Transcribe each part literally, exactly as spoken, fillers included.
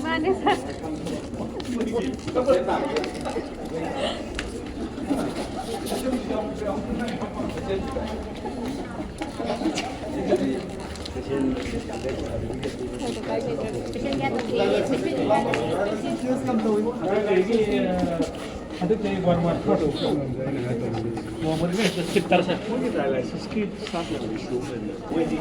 ꯃꯥꯅꯦ ꯁꯥꯔ꯫ ꯍꯟꯗꯛꯇꯤ one one four ꯅꯣꯡꯃꯗ ꯁꯤꯠ ꯇꯔꯥ ꯆꯠꯄꯒꯤ ꯗꯥꯏꯂꯥꯏꯁꯤꯁꯀꯤ ꯆꯥꯛ ꯌꯥꯝ ꯏꯁꯨ ꯑꯣꯏꯅ ꯃꯣꯏꯗꯤ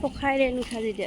ꯄꯣꯛꯈꯥꯏꯔꯦ ꯅꯨꯡꯁꯥꯁꯤꯗꯤ꯫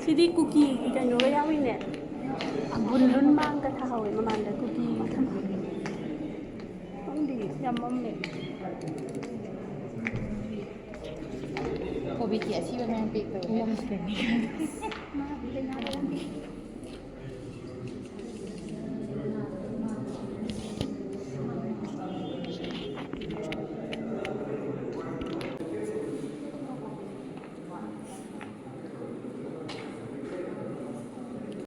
ꯁꯤ ꯗꯤ ꯀꯨꯀꯤꯒꯤ ꯀꯩꯅꯣꯒ ꯌꯥꯎꯔꯤꯅꯦ꯫ ꯕꯨꯟ ꯂꯨꯟ ꯃꯥꯡꯒ ꯊꯥꯍꯧꯋꯦ ꯃꯃꯥꯡꯗ ꯀꯨꯀꯤ ꯊꯝꯕ꯫ ꯈꯪꯗꯦ, ꯌꯥꯝ ꯃꯝꯃꯦ꯫ ꯀꯣꯕꯤ ꯀꯤ ꯑꯁꯤꯕ ꯃꯌꯥꯝ ꯄꯦꯛ ꯇꯧꯋꯦ꯫